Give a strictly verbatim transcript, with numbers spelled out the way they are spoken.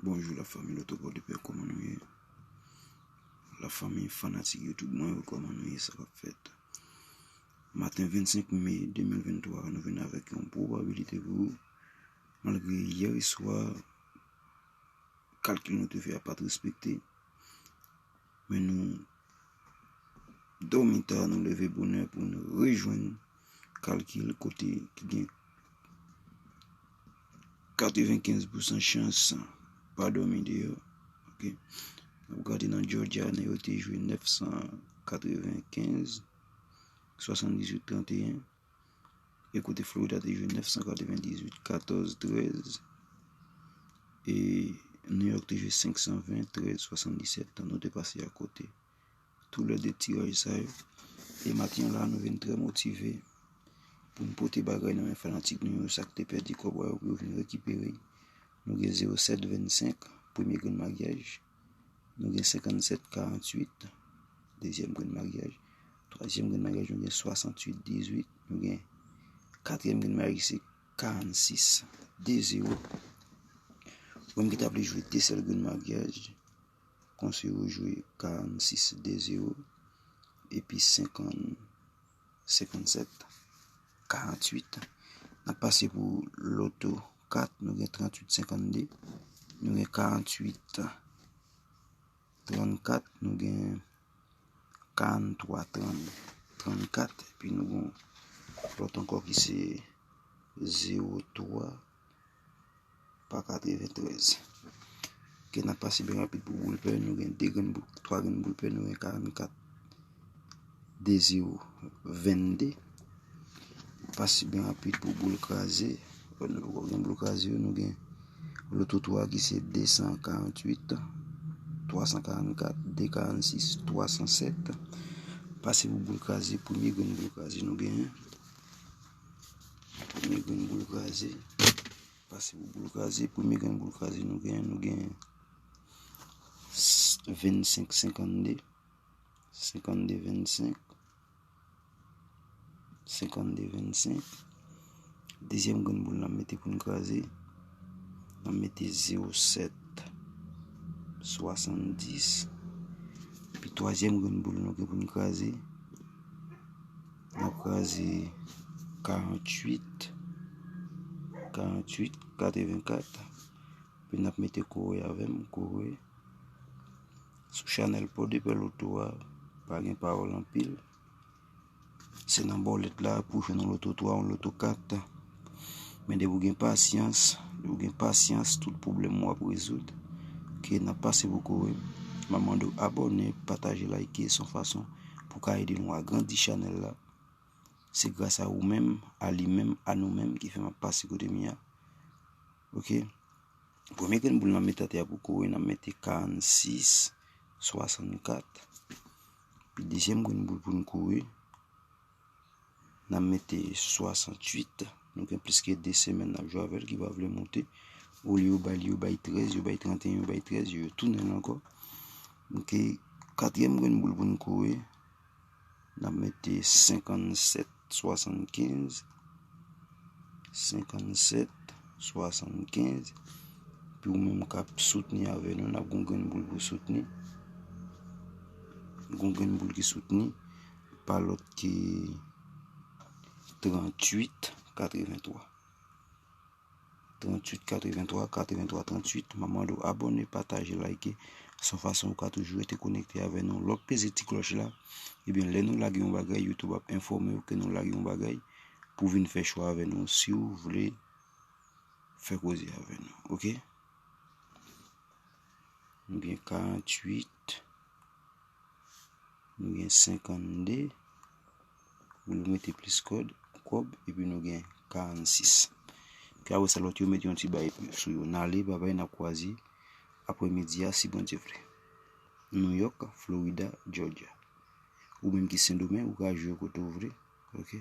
Bonjou lafanmi Loto Pòdepè, kòman nou ye? Lafanmi fanatik YouTube mwen yo, kòman nou ye? Sa k ap fèt? Maten vennsenk me de mil venntwa, nou vin avèk yon pwobabilite pou ou. Malgre yè swa, kalkil nou te fè a pa t respekte, men nou dòmi ta, nou leve bonè pou nou rejwenn kalkil kote ki gen katrevenkenz pousan chans pa dòmi deyò. Ok. N ap gade nan Georgia, nèg yo te jwe nèf san katrevenkenz, swasanndizuit tranteyen. E kote Florida te jwe nèf san katrevendizuit, katòz trèz. E New York te jwe senk san ven, trèz swasanndisèt. Nou te pase akote. Toulède tiraj sa yo. E maten an la, nou vin trè motive pou n pote bagay nan men fanatik nou yo, sa k te pèdi kòb yo pou yo vin rekipere. Nou gen zewo sèt vennsenk, premye grenn maryaj. Nou gen senkannsèt karanntuit, dezyèm grenn maryaj. Twazyèm grenn maryaj, nou gen swasanntuit dizuit. Nou gen katriyèm grenn maryaj, se karannsis de zewo. Ou menm ki ta vle jwe de sèl grenn maryaj, konseye w jwe karannsis de zewo epi senkann senkannsèt karanntuit. N ap pase pou loto kat, nou gen tranntuit senkannde, nou gen karanntuit trannkat, nou gen karannntwa trannkat, epi nou gen lòt ankò ki se zewo twa pa katreventrèz. Ok, n ap pase byen rapid pou boul pè. Nou gen de grenn boul, twa grenn boul pè, nou gen karannkat de zewo vennde. Pase byen rapid pou boul kraze. Nou poko gen boul kraze yo, nou gen loto twa ki se de san karanntuit, twa san karannkat, de karannsis, twa san sèt. Pase pou boul kraze, premye grenn boul kraze nou genyen. Premye grenn boul kraze. Pase pou boul kraze. Premye grenn boul kraze nou genyen, nou genyen vennsenk senkannde, senkannde vennsenk, senkannde vennsenk. Dezyèm grenn boul n ap mete pou n kraze, n ap mete zewo sèt swasanndis. Epi twazyèm grenn boul nou gen pou n kraze, n ap kraze karanntuit, karanntuit, katrevenkat. Epi n ap mete kore avè m, kore. Sou chanèl Pòdepè Loto a, pa gen pawòl anpil. Se nan bòlèt la pou w jwenn yon loto twa, yon loto kat. Men depi w gen pasyans, depi w gen pasyans, tout pwoblèm w ap rezoud. Ok, n ap pase pou kore. M ap mande w abòne, pataje, like, se yon fason pou w ka ede nou agrandi chanèl la. Se gras a ou menm, a li menm, a nou menm ki fè m ap pase kote m ye a. Ok. Premye grenn boul n ap mete atè a pou kore, n ap mete karannsis swasannkat. Epi dezyèm grenn boul pou n kore, n ap mete swasanntuit. Nou gen plis ke de semèn n ap jwe avè l, ki pa vle moute. Olye yo bay li, yo bay trèz, yo bay tranteyen, yo bay trèz, yo, yo tounen l ankò. Ok, katriyèm grenn boul pou n kore, n ap mete senkannsèt swasannkenz, senkannsèt swasannkenz. Epi ou menm k ap soutni avè nou, n ap gon grenn boul pou soutni. Gon grenn boul ki soutni, pa lòt ke tranntuit katreventwa. Tranntuit katreventwa, katreventwa tranntuit. M ap mande w abòne, pataje, like. Se yon fason ou ka toujou rete konekte avè nou. Lè w peze ti klòch la, ebyen, lè nou lage yon bagay, YouTube ap enfòme w ke nou lage yon bagay pou w vin fè chwa avè nou si w vle fè koze avè nou. Ok? Nou gen karanntuit, nou gen senkannde, nou mete plis kòd, kòb, epi nou gen karannsis. Epi apre sa, lòt yo mete yon ti bay sou yo. N ale, babay, n ap kwaze aprèmidi a, si Bondye vle. New York, Florida, Georgia. Ou menm ki Sendomeng, ou ka jwe kote w vle. Ok?